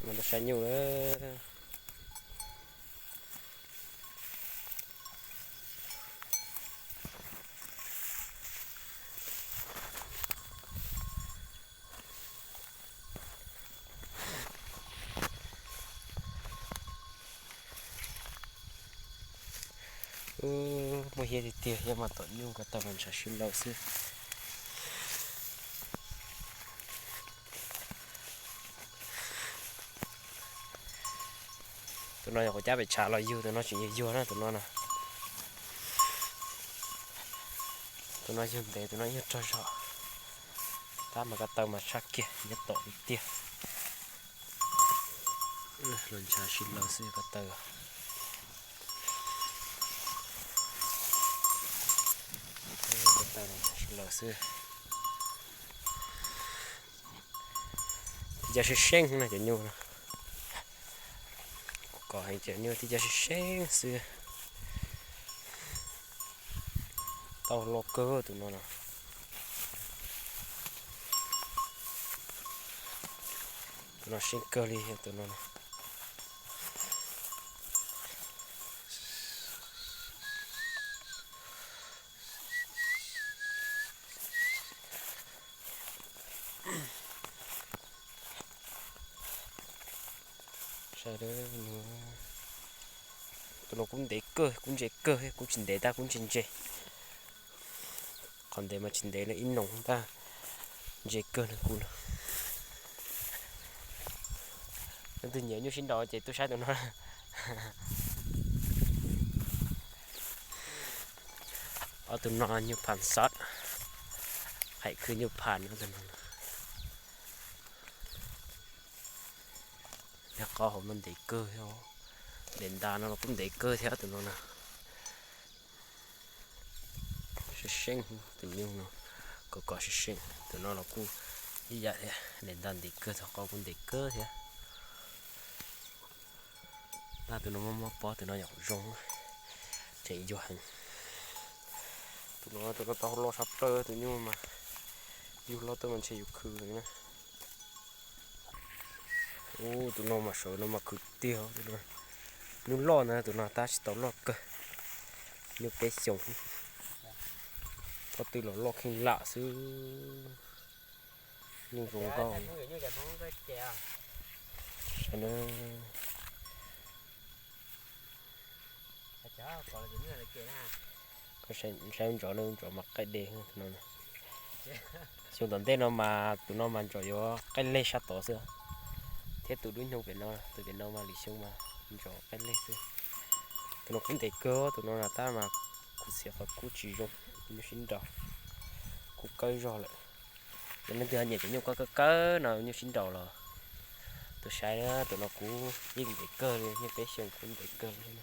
Mas tau saib nyuj lawm. Muaj hiab tiag tiag, yog mas tom nyuj ko taw mas ntshav sib laws xwb. Tus no yog kuv cab pem tshav los yug, tus no tseem yuag yuag na tus no na. Tus no yug ntev, tus no yug rog zog. Tab mas ko taw mas tshaj kiag, nyob tom tiag tiag. Los ntshav sib laws xwb ko taw. Ko taw los ntshav sib laws xwb. Tib co seeb seeb na cov nyuj no. Kuv kov heev cov nyuj tib co seeb seeb xwb. Tau loj kawg tus no no. Tus no seeb kawg li tus no no. Saib, tus no kuj ntev kawg, kuj ntse kawg, kuj tsis ntev tab kuj ntse ntse. Qhov ntev mas tsis ntev li ib noo tab ntse kawg nws kuj no. Leej twg nyiam nyuj sib nraus ces tuaj saib tus no. Ob tug no nyuj phas xab, hais khwv nyuj phas no tus no. Nyob qhov hauv no ntev kawg thiab, ntev ntas no los kuj ntev kawg thiab tus no na. Seeb seeb tus nyuj no, kov kov seeb seeb tus no los kuj ib yam thiab, ntev ntas ntev kawg, txog qhov kuj ntev kawg thiab. Tab tus no muaj muaj pob, tus no yog kuv zoo, tseem yuag heev. Tus no tus no tau loj sab plaws tus nyuj mas, yug loj tuaj mas ntshe yus khwv na. Ub, tus no mas saum no mas khwv tiag, tus no nyuj loj na, tus no tab tsis tau loj kawg, nyuj peb xyoos, pob tw los loj kheej lam xwb. Nyuj zoo nkauj. Saib ntsoov no, ntsoov mas qaij dej no. Xyoo tom ntej no mas tus no mas ntsoov yuav qaij leg sab tod xwb, thiab tus dub nyoog pem no, tus pem no mas lwm xyoo mas ntsoov qaij leg xwb. Tus no kuj ntev kawg, tus no na tab mas kuv xav qhov kuj tsis zoo, nyuj sib nraus, kuj kawb zog lawm. Yog leej twg ho nyiam cov nyuj kawb kawb kawb no, nyuj sib nraus los tus saib na, tus no kuj yeej ntev kawg li, nyuj peb xyoos kuj ntev kawg li.